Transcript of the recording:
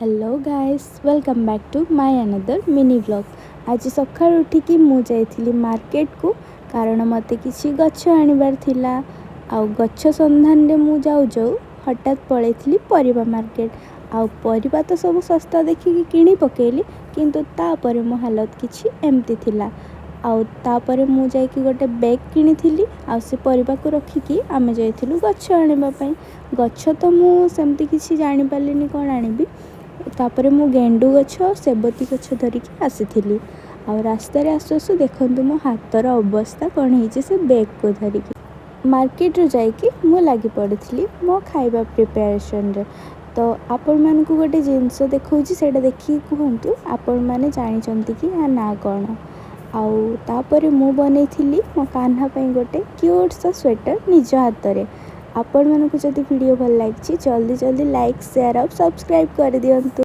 Hello guys, welcome back to my another mini vlog. ଆଜି ସକାଳୁ ଉଠିକି ମୁଁ ଯାଇଥିଲି ମାର୍କେଟକୁ, କାରଣ ମୋତେ କିଛି ଗଛ ଆଣିବାର ଥିଲା। ଆଉ ଗଛ ସନ୍ଧାନରେ ମୁଁ ଯାଉ ଯାଉ ହଠାତ୍ ପଳେଇଥିଲି ପରିବା ମାର୍କେଟ। ଆଉ ପରିବା ତ ସବୁ ଶସ୍ତା ଦେଖିକି କିଣି ପକେଇଲି, କିନ୍ତୁ ତାପରେ ମୋ ହାଲତ କିଛି ଏମିତି ଥିଲା। ଆଉ ତାପରେ ମୁଁ ଯାଇକି ଗୋଟେ ବ୍ୟାଗ୍ କିଣିଥିଲି ଆଉ ସେ ପରିବାକୁ ରଖିକି ଆମେ ଯାଇଥିଲୁ ଗଛ ଆଣିବା ପାଇଁ। ଗଛ ତ ମୁଁ ସେମିତି କିଛି ଜାଣିପାରିଲିନି କ'ଣ ଆଣିବି। ତାପରେ ମୁଁ ଗେଣ୍ଡୁ ଗଛ ଆଉ ସେବତୀ ଗଛ ଧରିକି ଆସିଥିଲି। ଆଉ ରାସ୍ତାରେ ଆସୁ ଆସୁ ଦେଖନ୍ତୁ ମୋ ହାତର ଅବସ୍ଥା କ'ଣ ହେଇଛି ସେ ବ୍ୟାଗ୍କୁ ଧରିକି। ମାର୍କେଟରୁ ଯାଇକି ମୁଁ ଲାଗି ପଡ଼ିଥିଲି ମୋ ଖାଇବା ପ୍ରିପାରେସନ୍ରେ। ତ ଆପଣମାନଙ୍କୁ ଗୋଟେ ଜିନିଷ ଦେଖାଉଛି, ସେଇଟା ଦେଖିକି କୁହନ୍ତୁ ଆପଣମାନେ ଜାଣିଛନ୍ତି କି ୟା ନାଁ କ'ଣ। ଆଉ ତାପରେ ମୁଁ ବନେଇଥିଲି ମୋ କାହ୍ନା ପାଇଁ ଗୋଟେ କ୍ୟୁଟ୍ ସା ସ୍ୱେଟର୍ ନିଜ ହାତରେ। ଆପଣମାନଙ୍କୁ ଯଦି ଭିଡ଼ିଓ ଭଲ ଲାଗିଛି, ଜଲ୍ଦି ଜଲ୍ଦି ଲାଇକ୍, ସେୟାର ଆଉ ସବସ୍କ୍ରାଇବ୍ କରିଦିଅନ୍ତୁ।